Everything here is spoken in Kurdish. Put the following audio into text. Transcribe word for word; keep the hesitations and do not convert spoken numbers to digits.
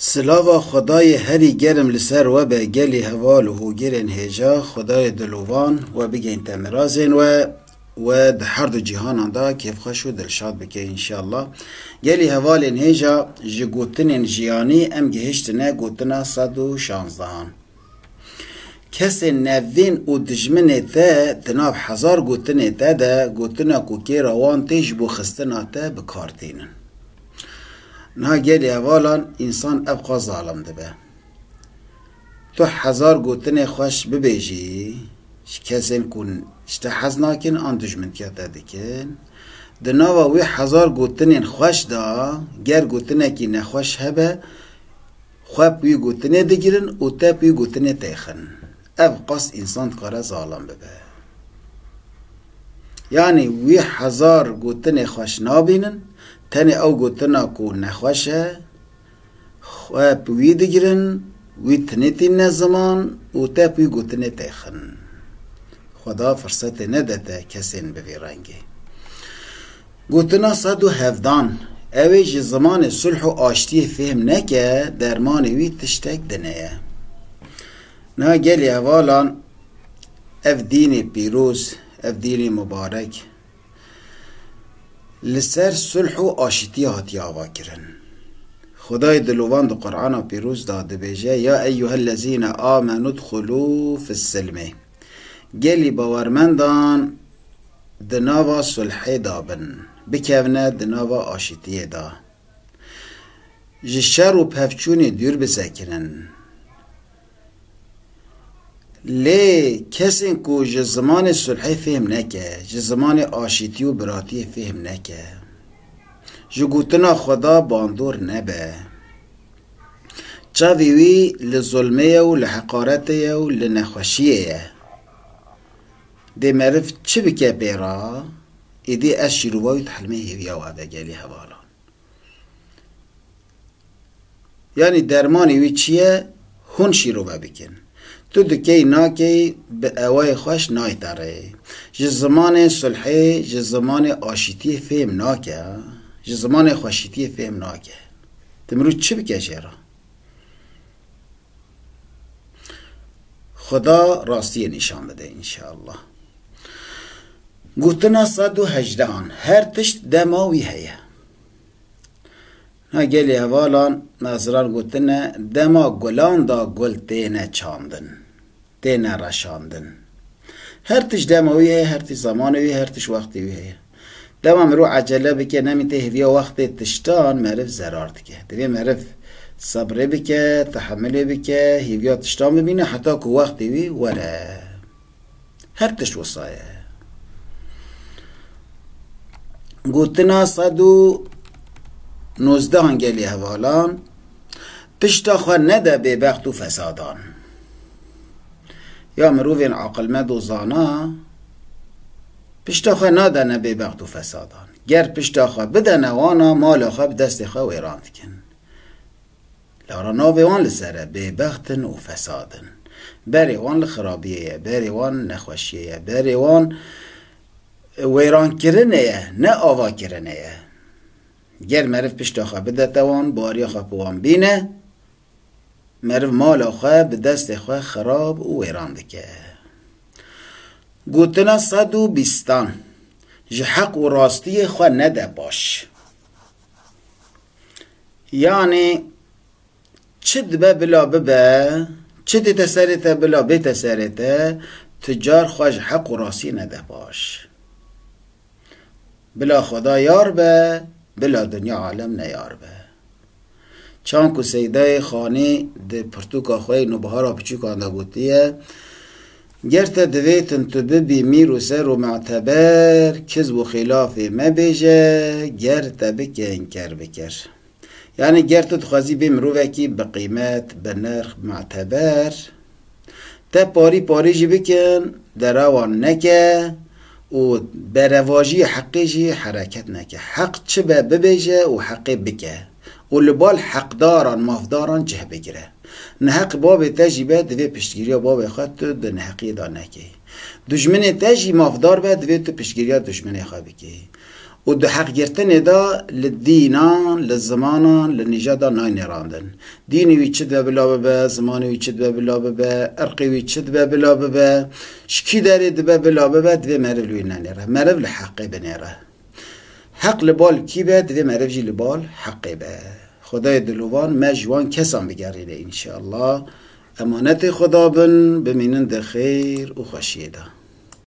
Silava Xwedayê herî germ li ser we be, gelî heval û hogirên hêja, Xwedayê dilovan we bigehîn te mirazên we, we di her du cîhanan de kêfxweş û dilşad bike înşallah. Gelî hevalên hêja, ji gotinên jiyanî em gihiştine gotina sed û şanzdehan. Kesên nevîn û dijminê te di nav hezar gotinê te de gotina ku kêra wan tê ji bo xistina te bi kar tînin. Niha gelî hevalan însan ev qas zalim dibe. Tu hezar gotinê xweş bibêjî ji kesên ku ji te hez nakin an dijmintiya te dikin, di nava wî hezar gotinên xweş de ger gotinekî nexweş hebe, xwe bi wî gotinê digirin û te bi wî gotinê têxin. Ev qas însan dikare zalim bibe. Yanî wî hezar gotinê xweş nabînin, tenê ew gotina ku nexweş e, xwe bi wî digirin, wî tinê tînine ziman û te bi wî gotinê têxin. Xweda firsetê nede te kesên bi vî rengê. Gotina sed û hevdan, ew ê ji zimanê sulh û aştiyê fêhm neke, dermanê wî tiştek din e. Niha gelî hevalan ev dînê pîroz, ev dînê mubarek li ser sulh û aşitiyê hatiye avakirin. Xwedayê dilovan di Qur'ana pîroz de dibêje, "Ya eyyuhellezîne amenu dxulû fis-silmê." Gelî bawermendan di nava sulhê de bin, bikevine di nava aşitiyê de. Ji şer û pevçûnê dûr bisekinin. Lê kesên ku ji zimanê sulhê fêhm neke, ji zimanê aşitî û biratiyê fêhm neke, ji gotina Xweda bandor nebe, çavê wî li zulmê ye û li heqaretê ye û li nexweşiyê ye. Dê meriv çi bike pê re, êdî ez şîrova wî dihilmê hêviya we vegelî hevalan. Yanî dermanê wî çi ye? Hûn şîrove bikin. Tu dikey nakey bi ewayê xweş nayte rê. Ji zimanê sulhê, ji zimanê aşîtiyê fêm nake. Ji zimanê xweşîtiyê fêm nake. Tu mirû çi bike jê re? Xuda rastiyê nîşan bide înşallah. Gotina sed û hejdehan, her tişt dema wî heye. Na gelê hevalan, naziran gotine, dema gulan da gul têne çandin, têne reşandin. Her tişt dema wî heye, her tişt zamanê wî, her tişt wextê wî heye. Dema mirov ecele bike, nemîte hêviya wextê tiştan, meriv zerar dike. Divê meriv sebrê bike, tehemilê bike, hêviya tiştan bibîne, heta ku wextê wî were. Her tişt wisa ye. Gotina sed û nozdehan gelê hevalan, pişta xwe nede bêbext û fesadan. Ya mirovên aqilmend û zana, pişta xwe nadene bêbext û fesadan. Ger pişta xwe bidene wana, mala xwe bi destê xwe wêran dikin. Lewra navê wan li ser e, bêbext in û fesad in. Berê wan li xirabiyê ye, berê wan nexweşiyê ye, berê wan wêrankirinê ye, ne avakirinê ye. Ger meriv pişta xwe bidete wan, bariya xwe bi wan bîne, meriv mala xwe bi destê xwe xirab û wêran dike. Gotina sed û bîstan, ji heq û rastiyê xwe nede paş. Yanî çi dibe bila bibe, çi tête serê te bila bête serê te, tu car xwe ji heq û rastiyê nede paş. Bila Xweda yar be, bila dinya alem neyar be. Çan ku Seydayê Xanî di pirtûka xwe yê Nûbihara Piçûkan de gotiye, ger te divêtin tu bibî mîr û ser û meteber, kizb û xîlafê mebêje, ger te bikin ker bi ker. Yanî ger tu dixwazî bê mirovekî bi qîmet, bi nirx, bi meteber, te parî parî jî bikin, derewan neke û berevajiyê heqê jî hereket neke. Heq çi be bibêje û heqê bike û li bal heqdaran, mafdaran cih bigire. Neheq babê te jî be, divê piştgiriya babê xwe tu di neheqiyê de nekey. Dijminê te jî mafdar be, divê tu piştgiriya dijminê xwe bikey. Û di heqgirtinê de li dînan, li zimanan, li nîjadan nayê nêrandin. Dînê wî çi dibe bila bibe, zimanê wî çi dibe bila bibe, irqê wî çi dibe bila bibe, ji kî derê dibe bila bibe, divê meriv li wî nenêre. Meriv li heqê binêre. Heq li bal kî be, divê meriv jî li bal heqê be. Xwedayê dilovan me ji wan kesan bigerîne înşeallah. Emanetê Xweda bin, bimînin di xêr û xweşiyê de.